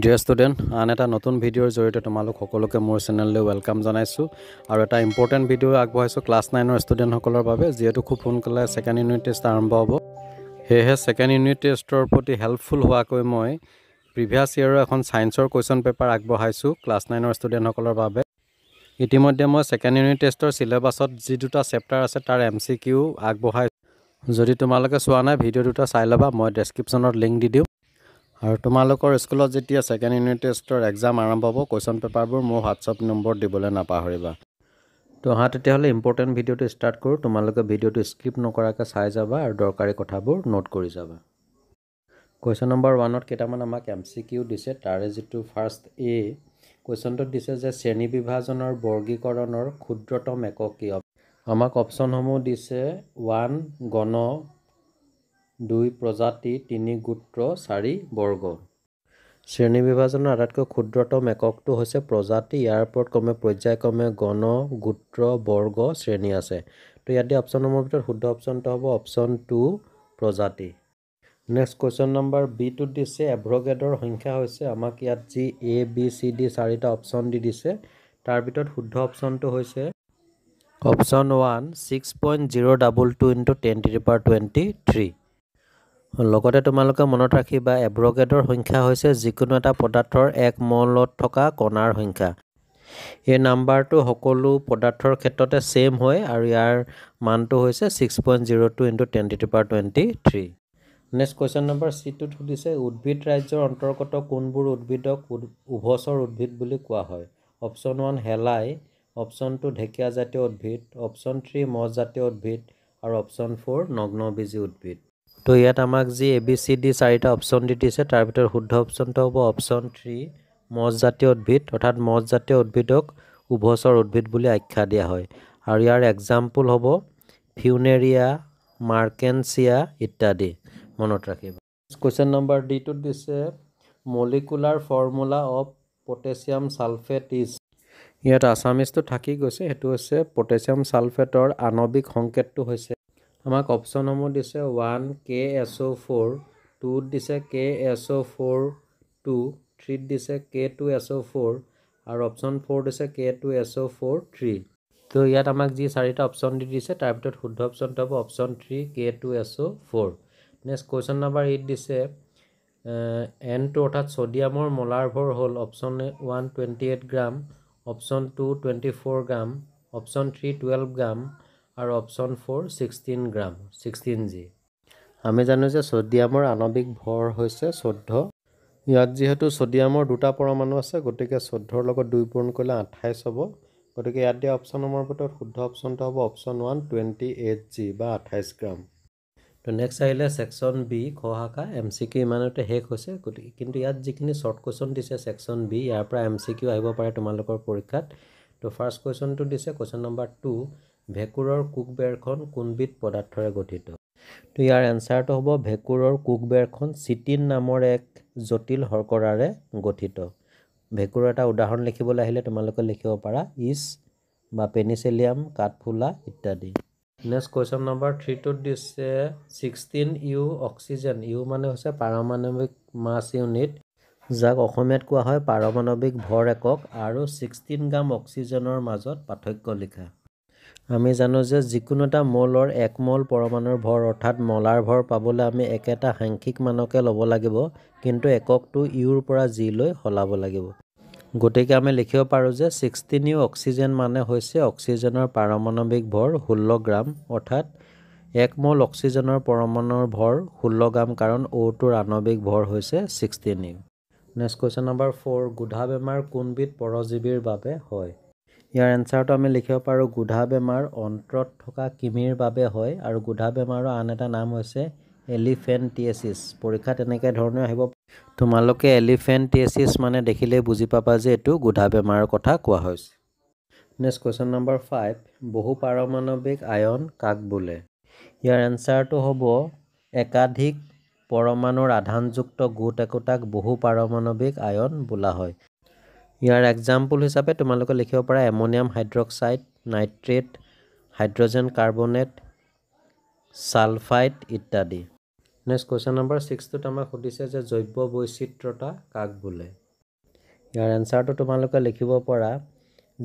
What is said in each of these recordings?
Dear student, আন এটা নতুন ভিডিঅ'ৰ জৰিয়তে তোমালোক সকলোকে মোৰ চেনেললৈ welcome জনাইছোঁ আৰু এটা ইম্পৰ্টেণ্ট ভিডিঅ' আগবঢ়াইছোঁ ক্লাছ নাইনৰ ষ্টুডেণ্টসকলৰ বাবে। যিহেতু খুব সোনকালে ছেকেণ্ড ইউনিট টেষ্ট আৰম্ভ হ'ব, সেয়েহে ছেকেণ্ড ইউনিট টেষ্টৰ প্ৰতি হেল্পফুল হোৱাকৈ মই প্ৰিভিয়াছ ইয়েৰৰ এখন ছায়েন্সৰ কুৱেশ্যন পেপাৰ আগবঢ়াইছোঁ ক্লাছ নাইনৰ ষ্টুডেণ্টসকলৰ বাবে। ইতিমধ্যে মই ছেকেণ্ড ইউনিট টেষ্টৰ চিলেবাছত যি দুটা চেপ্টাৰ আছে, তাৰ এমচিকিউ আগবঢ়াইছোঁ। যদি তোমালোকে চোৱা নাই, ভিডিঅ' দুটা চাই ল'বা, মই ডেছক্ৰিপশ্যনত লিংক দি দিওঁ। আৰু তোমালোকৰ স্কুলত যেতিয়া ছেকেণ্ড ইউনিট টেষ্টৰ এক্সাম আৰম্ভ হ'ব, কুৱেশ্যন পেপাৰবোৰ মোৰ হোৱাটছআপ নম্বৰত দিবলৈ নাপাহৰিবা। তো অহা তেতিয়াহ'লে ইম্পৰ্টেণ্ট ভিডিঅ'টো ষ্টাৰ্ট কৰোঁ। তোমালোকে ভিডিঅ'টো স্কিপ নকৰাকৈ চাই যাবা আৰু দৰকাৰী কথাবোৰ নোট কৰি যাবা। কুৱেশ্যন নম্বৰ ওৱানত কেইটামান আমাক এমচিকিউ দিছে। তাৰে যিটো ফাৰ্ষ্ট এ কুৱেশ্যনটোত দিছে যে শ্ৰেণী বিভাজনৰ বৰ্গীকৰণৰ ক্ষুদ্ৰতম একক কি? আমাক অপশ্যনসমূহ দিছে ওৱান গণ, দুই প্ৰজাতি, তিনি গোত্ৰ, চাৰি বৰ্গ। শ্ৰেণী বিভাজনৰ আটাইতকৈ ক্ষুদ্ৰতম এককটো হৈছে প্ৰজাতি। ইয়াৰ ওপৰত ক্ৰমে পৰ্যায়ক্ৰমে গণ, গোত্ৰ, বৰ্গ, শ্ৰেণী আছে। তো ইয়াত দিয়া অপশ্যনসমূহৰ ভিতৰত শুদ্ধ অপশ্যনটো হ'ব অপশ্যন টু, প্ৰজাতি। নেক্সট কুৱেশ্যন নম্বৰ বিটোত দিছে এভ্ৰগেডৰ সংখ্যা হৈছে। আমাক ইয়াত যি এ, বি, চি, ডি চাৰিটা অপশ্যন দি দিছে, তাৰ ভিতৰত শুদ্ধ অপশ্যনটো হৈছে option one, 6.022 into 10 to the power 23। লগতে তোমালোকে মনত ৰাখিবা, এভ্ৰগেডৰ সংখ্যা হৈছে যিকোনো এটা পদাৰ্থৰ এক মলত থকা কণাৰ সংখ্যা। এই নাম্বাৰটো সকলো পদাৰ্থৰ ক্ষেত্ৰতে ছেইম হয় আৰু ইয়াৰ মানটো হৈছে 6.02 into 10 to the power 23। Next question number চিটোত সুধিছে, উদ্ভিদ ৰাজ্যৰ অন্তৰ্গত কোনবোৰ উদ্ভিদক উভচৰ উদ্ভিদ বুলি কোৱা হয়? অপশ্যন ওৱান শেলাই, অপশ্যন টু ঢেকীয়াজাতীয় উদ্ভিদ, অপশ্যন থ্ৰী মছজাতীয় উদ্ভিদ আৰু অপশ্যন ফ'ৰ নগ্নবীজী উদ্ভিদ। তো ইয়াত আমাক যি এ, বি, চি, ডি চাৰিটা অপশ্যন দি দিছে, তাৰ ভিতৰত শুদ্ধ অপশ্যনটো হ'ব অপশ্যন থ্ৰী, মছজাতীয় উদ্ভিদ। অৰ্থাৎ মছজাতীয় উদ্ভিদক উভচৰ উদ্ভিদ বুলি আখ্যা দিয়া হয় আৰু ইয়াৰ এক্সাম্পল হ'ব ফিউনেৰিয়া, মাৰ্কেনচিয়া ইত্যাদি, মনত ৰাখিব। কুৱেশ্যন নম্বৰ ডিটোত দিছে, molecular formula of potassium sulphate is। ইয়াত আছামিজটো থাকি গৈছে, সেইটো হৈছে পটেছিয়াম ছালফেটৰ আণৱিক সংকেতটো হৈছে। আমাক অপশ্যনসমূহ দিছে ওৱান কেএছঅ' 4, টুত দিছে কেএছঅ' 4 2, থ্ৰীত দিছে কে2এছঅ' 4 আৰু অপশ্যন ফ'ৰ দিছে কে2এছঅ' 4 3। তো ইয়াত আমাক যি চাৰিটা অপশ্যন দি দিছে, তাৰ ভিতৰত শুদ্ধ অপশ্যনটো হ'ব option three, কে2এছঅ' 4। Next question number eight দিছে, এন টু অৰ্থাৎ ছ'ডিয়ামৰ মলাৰ ভৰ হ'ল option one 28 gram, option two 24 gram, option three 12 gram আৰু option four 16 gram, 16 g। আমি জানো যে ছ'ডিয়ামৰ আণৱিক ভৰ হৈছে 14। ইয়াত যিহেতু ছ'ডিয়ামৰ দুটা পৰমাণু আছে, গতিকে 14ৰ লগত দুই পূৰণ কৰিলে 28 হ'ব। গতিকে ইয়াত দিয়া অপশ্যনসমূহৰ ভিতৰত শুদ্ধ অপশ্যনটো হ'ব অপশ্যন ওৱান, 28 জি বা 28 গ্ৰাম। তো নেক্সট আহিলে ছেকশ্যন বি, খ শাখা। এমচিকিউ ইমানতে শেষ হৈছে। গতিকে কিন্তু ইয়াত যিখিনি শ্বৰ্ট কুৱেশ্যন দিছে ছেকশ্যন বি, ইয়াৰ পৰা এমচিকিউ আহিব পাৰে তোমালোকৰ পৰীক্ষাত। তো ফাৰ্ষ্ট কুৱেশ্যনটো দিছে কুৱেশ্যন নম্বৰ টু, ভেঁকুৰৰ কোষবেৰখন কোনবিধ পদাৰ্থৰে গঠিত? তো ইয়াৰ এনচাৰটো হ'ব ভেঁকুৰৰ কোষবেৰখন চিটিন নামৰ এক জটিল শৰ্কৰাৰে গঠিত। ভেঁকুৰৰ এটা উদাহৰণ লিখিবলৈ আহিলে তোমালোকে লিখিব পাৰা ইষ্ট বা পেনিচেলিয়াম, কাঠফুলা ইত্যাদি। নেক্সট কুৱেশ্যন নম্বৰ থ্ৰীটোত দিছে 16 ইউ অক্সিজেন, ইউ মানে হৈছে পাৰমাণৱিক মাছ ইউনিট, যাক অসমীয়াত কোৱা হয় পাৰমাণৱিক ভৰ একক, আৰু 16 গ্ৰাম অক্সিজেনৰ মাজত পাৰ্থক্য লিখা। আমি জানো যে যিকোনো এটা মৌলৰ এক মৌল পৰমাণুৰ ভৰ অৰ্থাৎ মলাৰ ভৰ পাবলৈ আমি একেটা সাংখ্যিক মানকে ল'ব লাগিব, কিন্তু এককটো ইউৰ পৰা জিলৈ সলাব লাগিব। গতিকে আমি লিখিব পাৰোঁ যে 16 ইউ অক্সিজেন মানে হৈছে অক্সিজেনৰ পাৰমাণৱিক ভৰ 16 গ্ৰাম, অৰ্থাৎ এক মৌল অক্সিজেনৰ পৰমাণুৰ ভৰ 16 গ্ৰাম, কাৰণ অ'টোৰ আণৱিক ভৰ হৈছে 16 U. Next question number four, গোধা বেমাৰ কোনবিধ পৰজীৱীৰ বাবে হয়? ইয়াৰ এনচাৰটো আমি লিখিব পাৰোঁ, গোধা বেমাৰ অন্ত্ৰত থকা কৃমিৰ বাবে হয় আৰু গোধা বেমাৰৰ আন এটা নাম হৈছে এলিফেণ্টিয়েচিছ। পৰীক্ষাত এনেকৈ ধৰণে আহিব। তোমালোকে এলিফেণ্টিয়েচিছ মানে দেখিলেই বুজি পাবা যে এইটো গোধা বেমাৰৰ কথা কোৱা হৈছে। নেক্সট কুৱেশ্যন নম্বৰ ফাইভ, বহু পাৰমাণৱিক আয়ন কাক বোলে? ইয়াৰ এনচাৰটো হ'ব একাধিক পৰমাণুৰ আধানযুক্ত গোট একোটাক বহু পাৰমাণৱিক আয়ন বোলা হয়। ইয়াৰ এক্সাম্পল হিচাপে তোমালোকে লিখিব পাৰা ammonium hydroxide, nitrate, hydrogen carbonate, sulphide ইত্যাদি। নেক্সট কুৱেশ্যন নম্বৰ ছিক্সটোত আমাক সুধিছে যে জৈৱ বৈচিত্ৰতা কাক বোলে? ইয়াৰ এনচাৰটো তোমালোকে লিখিব পৰা,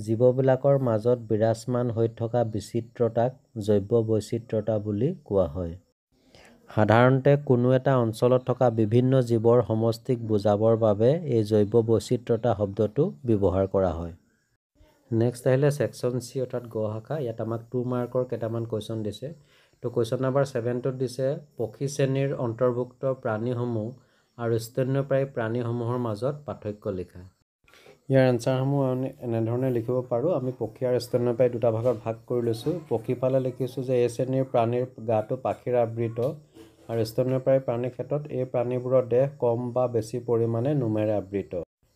জীৱবিলাকৰ মাজত বিৰাজমান হৈ থকা বিচিত্ৰতাক জৈৱ বৈচিত্ৰতা বুলি কোৱা হয়। সাধাৰণতে কোনো এটা অঞ্চলত থকা বিভিন্ন জীৱৰ সমষ্টিক বুজাবৰ বাবে এই জৈৱ বৈচিত্ৰতা শব্দটো ব্যৱহাৰ কৰা হয়। নেক্সট আহিলে ছেকশ্যন চি অৰ্থাৎ গ শাখা। ইয়াত আমাক 2 মাৰ্কৰ কেইটামান কুৱেশ্যন দিছে। তো কুৱেশ্যন নাম্বাৰ 7টোত দিছে পক্ষী শ্ৰেণীৰ অন্তৰ্ভুক্ত প্ৰাণীসমূহ আৰু স্তন্যপায়ী প্ৰাণীসমূহৰ মাজত পাৰ্থক্য লিখা। ইয়াৰ এনচাৰসমূহ আমি এনেধৰণে লিখিব পাৰোঁ। আমি পক্ষী আৰু স্তন্যপায়ী দুটা ভাগত ভাগ কৰি লৈছোঁ। পক্ষী ফালে লিখিছোঁ যে এই শ্ৰেণীৰ প্ৰাণীৰ গাটো পাখিৰে আবৃত আৰু স্তন্যপায়ী প্ৰাণীৰ ক্ষেত্ৰত এই প্ৰাণীবোৰৰ দেহ কম বা বেছি পৰিমাণে নোমেৰে আবৃত।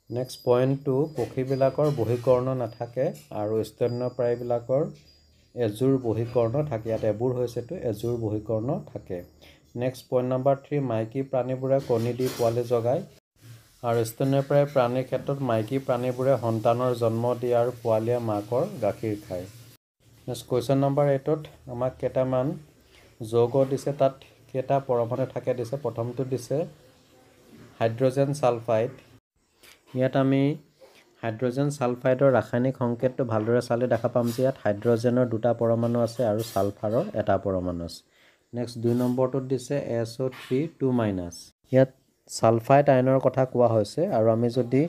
নেক্সট পইণ্ট 2, পক্ষীবিলাকৰ বহিঃকৰ্ণ নাথাকে আৰু স্তন্যপায়ীবিলাকৰ এযোৰ বহিঃকৰ্ণ থাকে। ইয়াত এবোৰ হৈছেতো, এযোৰ বহিঃকৰ্ণ থাকে। নেক্সট পইণ্ট নাম্বাৰ 3, মাইকী প্ৰাণীবোৰে কণী দি পোৱালি জগায় আৰু স্তন্যপায়ী প্ৰাণীৰ ক্ষেত্ৰত মাইকী প্ৰাণীবোৰে সন্তানৰ জন্ম দিয়ে আৰু পোৱালীয়ে মাকৰ গাখীৰ খায়। নেক্সট কুৱেশ্যন নাম্বাৰ 8ত আমাক কেইটামান যৌগ দিছে, তাত কেইটা পৰমাণু থাকে দিছে। প্ৰথমটো দিছে হাইড্ৰজেন ছালফাইড। ইয়াত আমি হাইড্ৰজেন ছালফাইডৰ ৰাসায়নিক সংকেতটো ভালদৰে চালে দেখা পাম যে ইয়াত হাইড্ৰজেনৰ 2টা পৰমাণু আছে আৰু ছালফাৰৰ 1টা পৰমাণু আছে। নেক্সট 2 নম্বৰটোত দিছে SO3 2-। ইয়াত ছালফাইড আয়নৰ কথা কোৱা হৈছে আৰু আমি যদি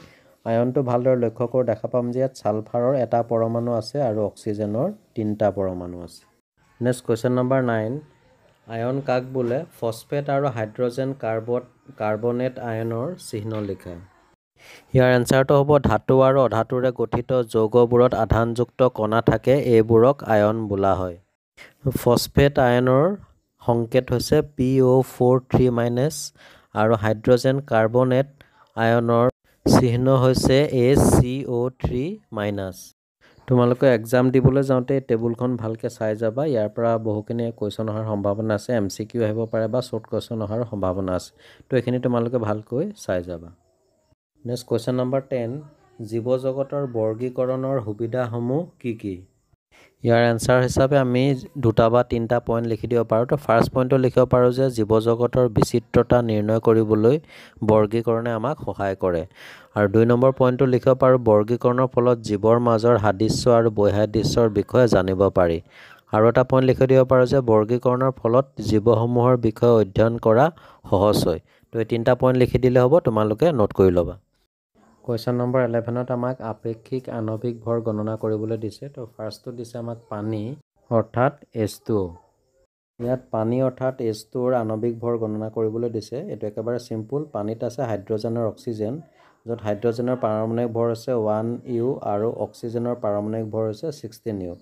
আয়নটো ভালদৰে লক্ষ্য কৰোঁ দেখা পাম যে ইয়াত ছালফাৰৰ 1টা পৰমাণু আছে আৰু অক্সিজেনৰ 3টা পৰমাণু আছে। নেক্সট কুৱেশ্যন নম্বৰ 9, আয়ন কাক বোলে? ফছফেট আৰু হাইড্ৰজেন কাৰ্বনেট আয়নৰ চিহ্ন লিখা। ইয়াৰ এনচাৰটো হ'ব ধাতু আৰু অধাতুৰে গঠিত যৌগবোৰত আধানযুক্ত কণা থাকে, এইবোৰক আয়ন বোলা হয়। ফছফেট আয়নৰ সংকেত হৈছে PO4 3- আৰু হাইড্ৰজেন কাৰ্বনেট আয়নৰ চিহ্ন হৈছে HCO3-। তোমালোকে এক্সাম দিবলৈ যাওঁতে এই টেবুলখন ভালকৈ চাই যাবা, ইয়াৰ পৰা বহুখিনি কুৱেশ্যন অহাৰ সম্ভাৱনা আছে। MCQ আহিব পাৰে বা শ্বৰ্ট কুৱেশ্যন অহাৰ সম্ভাৱনা আছে। তো এইখিনি তোমালোকে ভালকৈ চাই যাবা। নেক্সট কুৱেশ্যন নম্বৰ 10, জীৱজগতৰ বৰ্গীকৰণৰ সুবিধাসমূহ কি কি? ইয়াৰ এনচাৰ হিচাপে আমি 2টা বা 3টা পইণ্ট লিখি দিব পাৰোঁ। তো ফাৰ্ষ্ট পইণ্টটো লিখিব পাৰোঁ যে জীৱজগতৰ বিচিত্ৰতা নিৰ্ণয় কৰিবলৈ বৰ্গীকৰণে আমাক সহায় কৰে। আৰু 2 নম্বৰ পইণ্টটো লিখিব পাৰোঁ বৰ্গীকৰণৰ ফলত জীৱৰ মাজৰ সাদৃশ্য আৰু বৈসাদৃশ্যৰ বিষয়ে জানিব পাৰি। আৰু এটা পইণ্ট লিখি দিব পাৰোঁ যে বৰ্গীকৰণৰ ফলত জীৱসমূহৰ বিষয়ে অধ্যয়ন কৰা সহজ হয়। তো এই 3টা পইণ্ট লিখি দিলে হ'ব, তোমালোকে নোট কৰি ল'বা। কুৱেশ্যন নম্বৰ 11ত আমাক আপেক্ষিক আণৱিক ভৰ গণনা কৰিবলৈ দিছে। তো ফাৰ্ষ্টটো দিছে আমাক পানী অৰ্থাৎ H2O। ইয়াত পানী অৰ্থাৎ H2Oৰ আণৱিক ভৰ গণনা কৰিবলৈ দিছে। এইটো একেবাৰে চিম্পুল। পানীত আছে হাইড্ৰজেনৰ অক্সিজেন, য'ত হাইড্ৰজেনৰ পাৰমাণৱিক ভৰ হৈছে 1 U আৰু অক্সিজেনৰ পাৰমাণৱিক ভৰ হৈছে 16 U।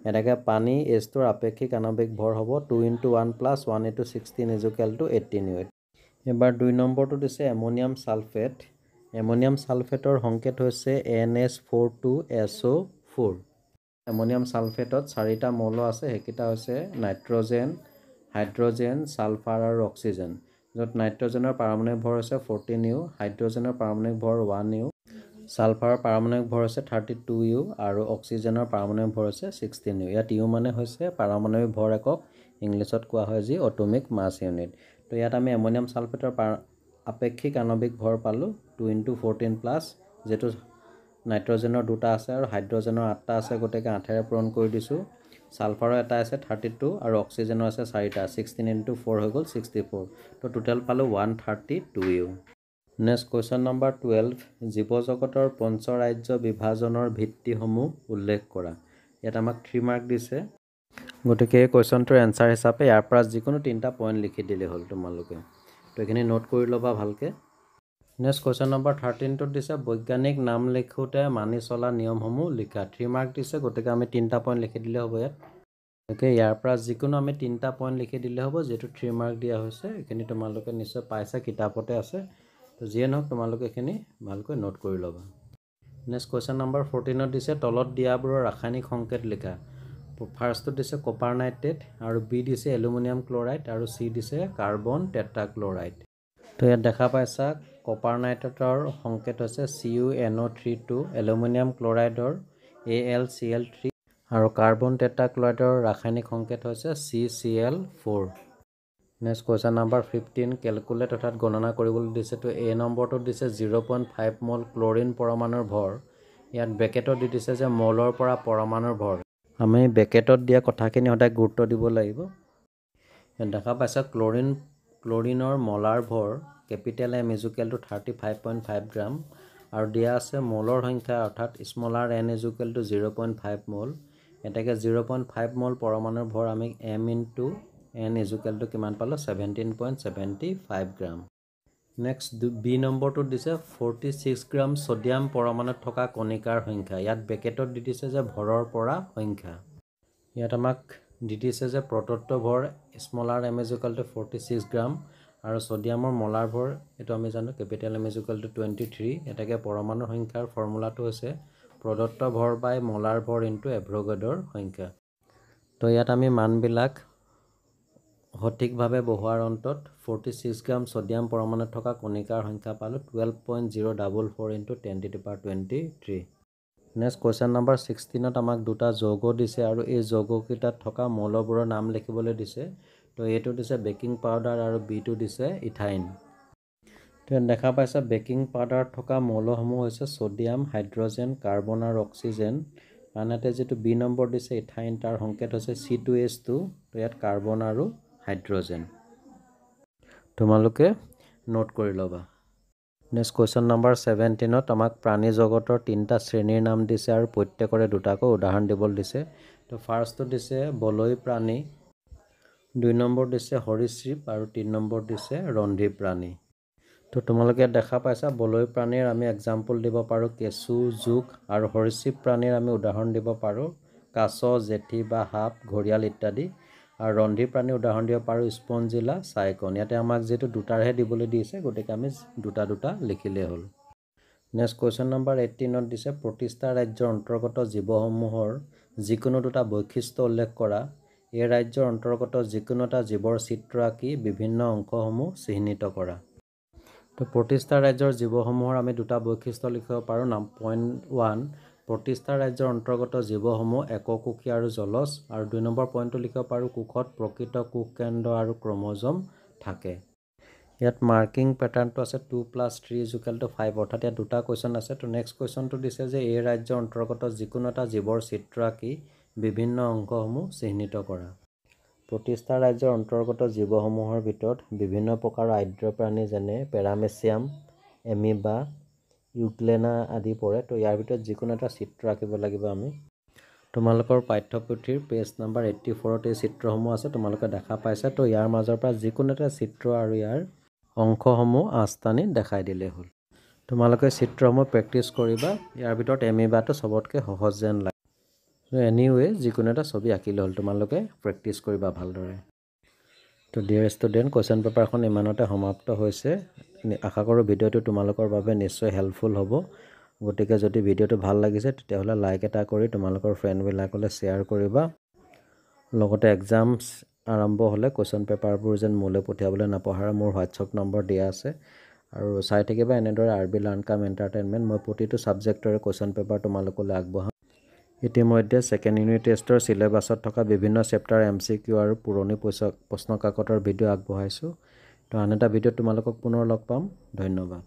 এনেকৈ পানী H2Oৰ আপেক্ষিক আণৱিক ভৰ হ'ব 2 × 1 + 1 × 16 = 18 U। এবাৰ 2 নম্বৰটো দিছে এমনিয়াম ছালফেট। এমনিয়াম ছালফেটৰ সংকেত হৈছে NH42SO4। Ammonium ছালফেটত 4টা মৌল আছে, সেইকেইটা হৈছে নাইট্ৰজেন, হাইড্ৰজেন, ছালফাৰ আৰু অক্সিজেন। য'ত নাইট্ৰজেনৰ পাৰমাণৱিক ভৰ হৈছে 14 U, হাইড্ৰজেনৰ পাৰমাণৱিক ভৰ 1 U, ছালফাৰৰ পাৰমাণৱিক ভৰ হৈছে 32 U আৰু অক্সিজেনৰ পাৰমাণৱিক ভৰ হৈছে 16 U। ইয়াত U মানে হৈছে পাৰমাণৱিক ভৰ একক, ইংলিছত কোৱা হয় যি অটমিক মাছ ইউনিট। তো ইয়াত আমি এমনিয়াম ছালফেটৰ আপেক্ষিক আণৱিক ভৰ পালোঁ 2 × 14 প্লাছ, যিহেতু নাইট্ৰজেনৰ 2টা আছে আৰু হাইড্ৰজেনৰ 8টা আছে, গতিকে 8-ৰে পূৰণ কৰি দিছোঁ। ছালফাৰৰ এটা আছে 32 আৰু অক্সিজেনৰ আছে 4টা, 16 × 4 হৈ গ'ল 64। তো টোটেল পালোঁ 132 U। Next question number 12, জীৱজগতৰ পঞ্চৰাজ্য বিভাজনৰ ভিত্তিসমূহ উল্লেখ কৰা। ইয়াত আমাক 3 মাৰ্ক দিছে, গতিকে এই কুৱেশ্যনটোৰ এনচাৰ হিচাপে ইয়াৰ পৰা যিকোনো 3টা পইণ্ট লিখি দিলেই হ'ল তোমালোকে। তো এইখিনি নোট কৰি ল'বা ভালকৈ। নেক্সট কুৱেশ্যন নম্বৰ 13টোত দিছে বৈজ্ঞানিক নাম লিখোঁতে মানি চলা নিয়মসমূহ লিখা। 3 মাৰ্ক দিছে, গতিকে আমি 3টা পইণ্ট লিখি দিলে হ'ব ইয়াত। গতিকে ইয়াৰ পৰা যিকোনো আমি 3টা পইণ্ট লিখি দিলে হ'ব, যিহেতু 3 মাৰ্ক দিয়া হৈছে। এইখিনি তোমালোকে নিশ্চয় পাইছা, কিতাপতে আছে। তো যিয়ে নহওক তোমালোকে এইখিনি ভালকৈ নোট কৰি ল'বা। নেক্সট কুৱেশ্যন নম্বৰ 14ত দিছে তলত দিয়াবোৰৰ ৰাসায়নিক সংকেত লিখা। ফাৰ্ষ্টটোত দিছে কপাৰ নাইট্ৰেট আৰু বি দিছে এলুমিনিয়াম ক্লৰাইড আৰু চি দিছে কাৰ্বন টেট্ৰাক্লৰাইড। তো ইয়াত দেখা পাইছা কপাৰ নাইট্ৰেটৰ সংকেত হৈছে CuNO32, aluminium ক্লৰাইডৰ AlCl3 আৰু কাৰ্বন টেট্ৰাক্লৰাইডৰ ৰাসায়নিক সংকেত হৈছে CCl4। Next question number 15, calculate অৰ্থাৎ গণনা কৰিবলৈ দিছে। তো এ নম্বৰটোত দিছে 0.5 মল ক্লৰিন পৰমাণুৰ ভৰ। ইয়াত ব্ৰেকেটত দি দিছে যে মলৰ পৰা পৰমাণুৰ ভৰ। আমি ব্ৰেকেটত দিয়া কথাখিনি সদায় গুৰুত্ব দিব লাগিব। ইয়াত দেখা পাইছা ক্লৰিনৰ মলাৰ ভৰ capital M equal to 35.5 gram আৰু দিয়া আছে মলৰ সংখ্যা অৰ্থাৎ smaller n equal to 0.5 mole. এতেকে 0.5 মল পৰমাণুৰ ভৰ আমি M into N equal to কিমান পালোঁ, 17.75 গ্ৰাম। নেক্সট বি নম্বৰটোত দিছে 46 গ্ৰাম ছ'ডিয়াম পৰমাণুত থকা কণিকাৰ সংখ্যা। ইয়াত ব্ৰেকেটত দি দিছে যে ভৰৰ পৰা সংখ্যা। ইয়াত আমাক দি দিছে যে প্ৰদত্ত ভৰ smaller m equal to 46 gram আৰু ছ'ডিয়ামৰ মলাৰ ভৰ এইটো আমি জানো কেপিটেল এম ইজুকেল টু 23। এতেকে পৰমাণুৰ সংখ্যাৰ ফৰ্মুলাটো হৈছে প্ৰদত্ত ভৰ বাই মলাৰ ভৰ ইনটু এভোগাড্ৰৰ সংখ্যা। তো ইয়াত আমি মানবিলাক সঠিকভাৱে বহোৱাৰ অন্তত 46 গ্ৰাম ছ'ডিয়াম পৰমাণুত থকা কণিকাৰ সংখ্যা পালোঁ 12.044 into 10 to the power 23। Next question number 16ত আমাক দুটা যৌগ দিছে আৰু এই যৌগকেইটাত থকা মৌলবোৰৰ নাম লিখিবলৈ দিছে। তো এইটো দিছে বেকিং পাউডাৰ আৰু বিটো দিছে ইথাইন। তো দেখা পাইছা বেকিং পাউডাৰত থকা মৌলসমূহ হৈছে ছ'ডিয়াম, হাইড্ৰজেন, কাৰ্বন আৰু অক্সিজেন। আনহাতে যিটো বি নম্বৰ দিছে ইথাইন, তাৰ সংকেত হৈছে C2H2। তো ইয়াত কাৰ্বন আৰু হাইড্ৰজেন। তোমালোকে নোট কৰি ল'বা। নেক্সট কুৱেশ্যন নম্বৰ 17ত আমাক প্ৰাণী জগতৰ তিনিটা শ্ৰেণীৰ নাম দিছে আৰু প্ৰত্যেকৰে দুটাকৈ উদাহৰণ দিবলৈ দিছে। তো ফাৰ্ষ্টটো দিছে বলয়ী প্ৰাণী, 2 নম্বৰ দিছে সৰীসৃপ আৰু 3 নম্বৰ দিছে ৰন্ধী প্ৰাণী। তো তোমালোকে দেখা পাইছা বলয়ী প্ৰাণীৰ আমি এক্সাম্পল দিব পাৰোঁ কেঁচু, জোক আৰু সৰীসৃপ প্ৰাণীৰ আমি উদাহৰণ দিব পাৰোঁ কাছ, জেঠী বা সাপ, ঘৰিয়াল ইত্যাদি। আৰু ৰন্ধী প্ৰাণীৰ উদাহৰণ দিব পাৰোঁ স্পঞ্জিলা, চাইকন। ইয়াতে আমাক যিহেতু দুটাৰহে দিবলৈ দিছে, গতিকে আমি দুটা দুটা লিখিলেই হ'ল। নেক্সট কুৱেশ্যন নম্বৰ 18ত দিছে প্ৰতিষ্ঠা ৰাজ্যৰ অন্তৰ্গত জীৱসমূহৰ যিকোনো দুটা বৈশিষ্ট্য উল্লেখ কৰা। এই ৰাজ্যৰ অন্তৰ্গত যিকোনো এটা জীৱৰ চিত্ৰ আঁকি বিভিন্ন অংশসমূহ চিহ্নিত কৰা। তো প্ৰতিষ্ঠা ৰাজ্যৰ জীৱসমূহৰ আমি দুটা বৈশিষ্ট্য লিখিব পাৰোঁ। নাম পইণ্ট 1, প্ৰতিষ্ঠা ৰাজ্যৰ অন্তৰ্গত জীৱসমূহ এককোষী আৰু জলজ। আৰু 2 নম্বৰ পইণ্টটো লিখিব পাৰোঁ কোষত প্ৰকৃত কোষকেন্দ্ৰ আৰু ক্ৰম'জম থাকে। ইয়াত মাৰ্কিং পেটাৰ্ণটো আছে 2 + 3 = 5, অৰ্থাৎ ইয়াত দুটা কুৱেশ্যন আছে। তো নেক্সট কুৱেশ্যনটো দিছে যে এই ৰাজ্যৰ অন্তৰ্গত যিকোনো এটা জীৱৰ চিত্ৰ আঁকি বিভিন্ন অংশসমূহ চিহ্নিত কৰা। প্ৰতিষ্ঠা ৰাজ্যৰ অন্তৰ্গত জীৱসমূহৰ ভিতৰত বিভিন্ন প্ৰকাৰৰ আৰ্দ্ৰ প্ৰাণী যেনে পেৰামেচিয়াম, এমিবা, ইউগ্লেনা আদি পৰে। তো ইয়াৰ ভিতৰত যিকোনো এটা চিত্ৰ আঁকিব লাগিব আমি। তোমালোকৰ পাঠ্যপুথিৰ পেজ নাম্বাৰ 84ত এই চিত্ৰসমূহ আছে, তোমালোকে দেখা পাইছা। তো ইয়াৰ মাজৰ পৰা যিকোনো এটা চিত্ৰ আৰু ইয়াৰ অংশসমূহ আঁচ টানি দেখাই দিলেই হ'ল। তোমালোকে চিত্ৰসমূহ প্ৰেক্টিছ কৰিবা। ইয়াৰ ভিতৰত এমিবাটো চবতকৈ সহজ যেন লাগে। এনিৱে যিকোনো এটা ছবি আঁকিলে হ'ল, তোমালোকে প্ৰেক্টিছ কৰিবা ভালদৰে। তো ডিয়াৰ ষ্টুডেণ্ট, কুৱেশ্যন পেপাৰখন ইমানতে সমাপ্ত হৈছে। আশা কৰোঁ ভিডিঅ'টো তোমালোকৰ বাবে নিশ্চয় হেল্পফুল হ'ব। গতিকে যদি ভিডিঅ'টো ভাল লাগিছে তেতিয়াহ'লে লাইক এটা কৰি তোমালোকৰ ফ্ৰেণ্ডবিলাকলৈ শ্বেয়াৰ কৰিবা। লগতে এক্সামছ আৰম্ভ হ'লে কুৱেশ্যন পেপাৰবোৰ যেন মোলৈ পঠিয়াবলৈ নাপাহৰা, মোৰ হোৱাটছএপ নম্বৰ দিয়া আছে। আৰু চাই থাকিবা এনেদৰে আৰ বি লাৰ্ণ কাম এণ্টাৰটেইনমেণ্ট। মই প্ৰতিটো ছাবজেক্টৰে কুৱেশ্যন পেপাৰ তোমালোকলৈ আগবঢ়াম। ইতিমধ্যে ছেকেণ্ড ইউনিট টেষ্টৰ চিলেবাছত থকা বিভিন্ন চেপ্টাৰ MCQ আৰু পুৰণি প্ৰশ্ন কাকতৰ ভিডিঅ' আগবঢ়াইছোঁ। তো আন এটা ভিডিঅ'ত তোমালোকক পুনৰ লগ পাম। ধন্যবাদ।